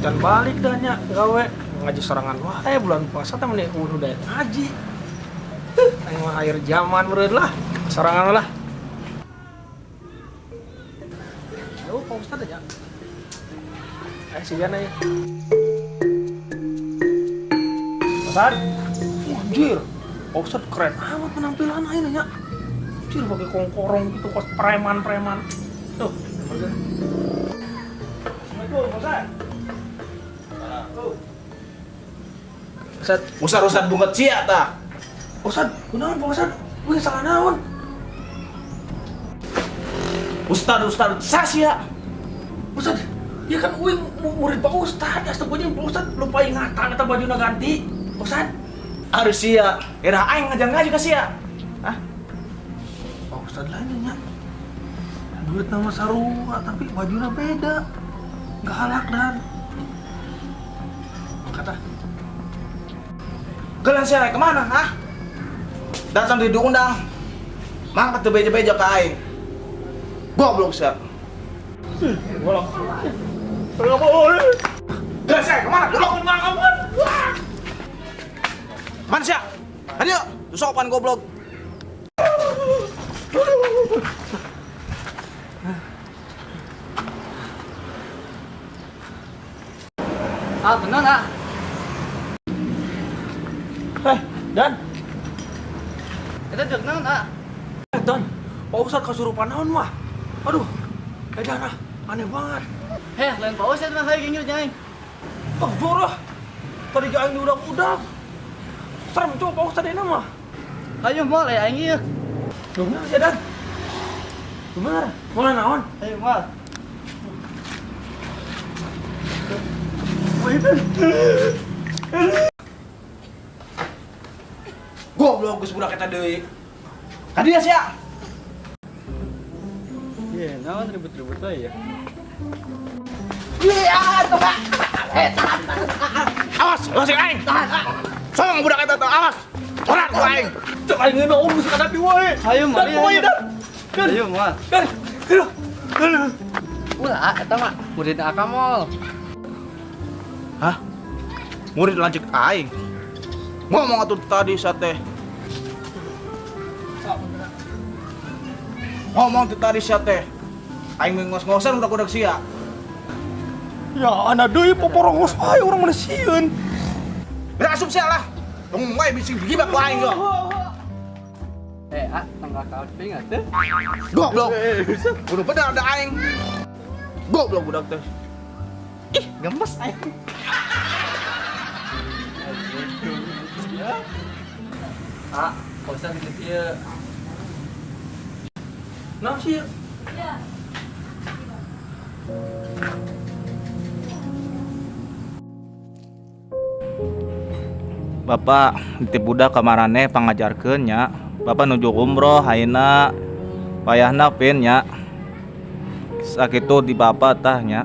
Can balik dah nya gawe ngaji sorangan wae bulan puasa teh meni udah ngaji. Aing mah akhir zaman meureun lah, sorangan lah. Ayo Pak Ustad aja. Si Jana ya. Ustad. Anjir. Pak Ustad keren amat penampilan aing nya. Anjir pakai kongkorong gitu kos preman-preman. Tuh. Assalamualaikum, Pak Ustad. Ustad, Ustad Ustad bunget sia tah. Ustad, kunaon Pak Ustad? Wih, salah naon? Ustad Ustad sasia. Ustad, ya kan uing murid Pak Ustad, astagfirullahaladzim, Pak Ustad lupa ingatan atau bajuna ganti. Ustad, Ari sia, era aing ngajar ngaji ka sia. Hah? Pak Ustad lainnya nya. Duit nama sarua tapi bajunya beda. Galak dan. Kata, Geus sia kemana, hah? Datang di diundang. Mangkat teu beja-beja ka aing. Goblok sia. Bolong. Enggak boleh. Geus sia kemana? Goblok. Ampun, ampun. Mana sia? Ayo, sopan goblok. Ah, bener ah. Eh, Dan. Itu dek naon ah. Eh, Dan. Pak Ustad kasurupan naon mah? Aduh. Eh, Dan ah. Aneh banget. Heh, lain Pak Ustad mah hayang ginggir aing. Oh, jorah. Tadi aing diudak-udak. Serem coba Pak Ustad ini mah. Hayu moal eh aing ieu. Bener sih, Dan. Bener. Mulai naon? Hayu moal. Goblok geus budak eta deui. Ka dieu sia. Iya, naon ribut-ribut wae ya. Iya, tuh Kak. Eh, tahan, tahan. Awas, awas aing. Tahan. Song budak eta tuh, awas. Orang ku aing. Cek aing ngeuna om geus kadapi wae. Hayu moal. Dan wae, Dan. Dan. Hayu moal. Dan. Aduh. Aduh. Ulah eta mah murid akamol. Hah? Murid lanjut aing. Ngomong atuh tadi sate. Ngomong tuh tadi sate. Aing ngos-ngosan udah-udah sia. Ya, anak deui poporongos wae urang mana sieun. Berak asup sia lah. Tong wae bisi gibak ku aing yo. Eh, ah, tanggal kamping atuh. Goblok. Kudu bener ada aing. Goblok budak teh. Ih, gemes aing. Ah, Pak Ustad deket ieu. Naon sih? Bapak nitip budak kamarane pangajarkeun nya. Bapak nuju umroh ayeuna wayahna pin nya. Sakitu di bapak tah nya.